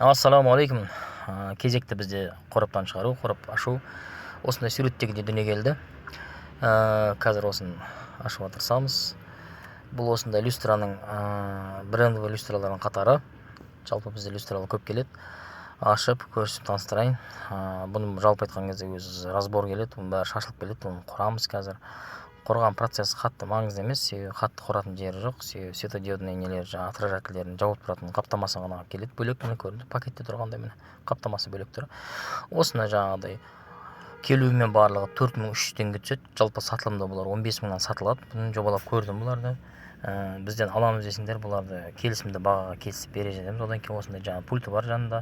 Ассалаумағалейкум. Кезекті бізде қораптан шығару, қорап ашу. Осындай суреттегідей дүние келді. Қазір осыны ашуға тырысамыз. Бұл осындай люстраның, брендовый люстралардың қатары. Жалпы бізде люстралар көп келеді. Ашып көрсетіп таныстырайын. Бұны жалпы айтқан кезде өзі разбор келеді, оның бәрі шашылып келеді, оны құрамыз қазір. Құрған процесс қатты маңызды емес, себебі қатты құратын жері жоқ, себебі светодиодный нелер, жаңағы отражательдерін жауып тұратын қаптамасы ғана келеді бөлек. Міне, көрінді, пакетте тұрғандай, міне, қаптамасы бөлек тұр. Осыны жаңағыдай келуімен барлығы 4300 теңге түседі. Жалпы сатылымда бұлар 15 мыңнан сатылады. Бұны жобалап көрдім бұларды. Бізден аламыз десеңдер, бұларды келісімді бағаға келісіп бере жатамыз. Одан кейін осындай жаңағы пульті бар жанында.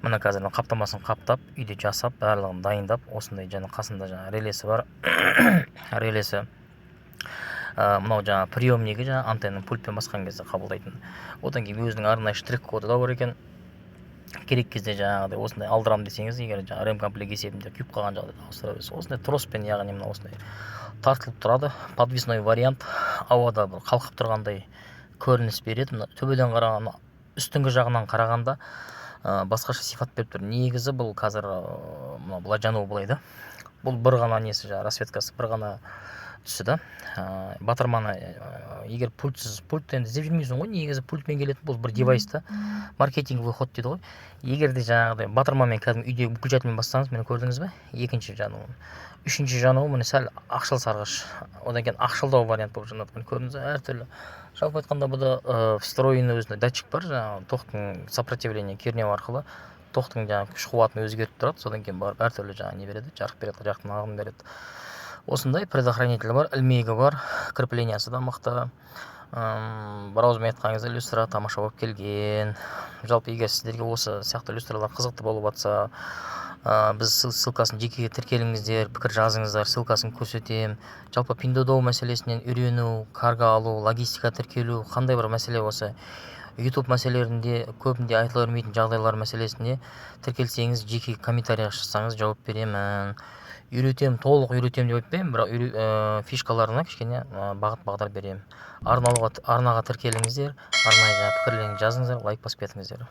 Міне, қазір қаптамасын қаптап, үйде жасап, барлығын дайындап, осындай және қасында жаңағы релесі бар. Релесі, мынау жаңағы приемнигі, жаңағы антенна, пультпен басқан кезде қабылдайтын. Одан кейін өзінің арнайы штрих коды да бар екен. Керек кезде жаңағыдай осындай алдырамын десеңіз, егер жаңағы ремкомплект есебінде күйіп қалған жағдайда, ауыстыра бересіз. Осындай троспен, яғни мына осындай тартылып тұрады, подвесной вариант, ауада бір қалқып тұрғандай көрініс береді. Мына төбеден қараған, үстіңгі жағынан қарағанда басқаша сипат беріп тұр. Негізі бұл қазір мынау былай жануы былай да. Бұл бір ғана несі, жаңағы расцветкасы бір ғана түсі да. Батырманы егер пультсіз, пультті енді іздеп жүрмейсің ғой, негізі пультпен келетін бұл бір девайс та, маркетинговый ход дейді ғой. Егер де жаңағыдай батырмамен, кәдімгі үйдегі выключательмен бассаңыз, міне, көрдіңіз бе, екінші жануы, үшінші жануы, міне, сәл ақшыл сарғыш, одан кейін ақшылдау вариант болып жанады. Міне, көрдіңіз бе, әртүрлі. Жалпы айтқанда, бұда встроенный өзінде датчик бар, жаңағы тоқтың сопротивление, кернеу арқылы тоқтың жаңағы күш қуатын өзгертіп тұрады. Содан кейін барып әртүрлі жаңағы не береді, жарық береді, жарықтың ағымын береді. Осындай предохранитель бар, ілмегі бар, креплениясы да мықты. Бір ауызбен айтқан кезде, люстра тамаша болып келген. Жалпы, егер сіздерге осы сияқты люстралар қызықты болып жатса, біз ссылкасын, жекеге тіркеліңіздер, пікір жазыңыздар, ссылкасын көрсетемін. Жалпы Пиндуодуо мәселесінен үйрену, карго алу, логистика, тіркелу, қандай бір мәселе болса, Ютуб мәселелерінде көбінде айтыла бермейтін жағдайлар мәселесіне тіркелсеңіз, жеке комментарий жазсаңыз, жауап беремін, үйретемін. Толық үйретемін деп айтпаймын, бірақ фишкаларына кішкене бағыт бағдар беремін. Арнаға тіркеліңіздер, арнайы жаңағы пікірлеріңізді жазыңыздар, лайк басып кетіңіздер.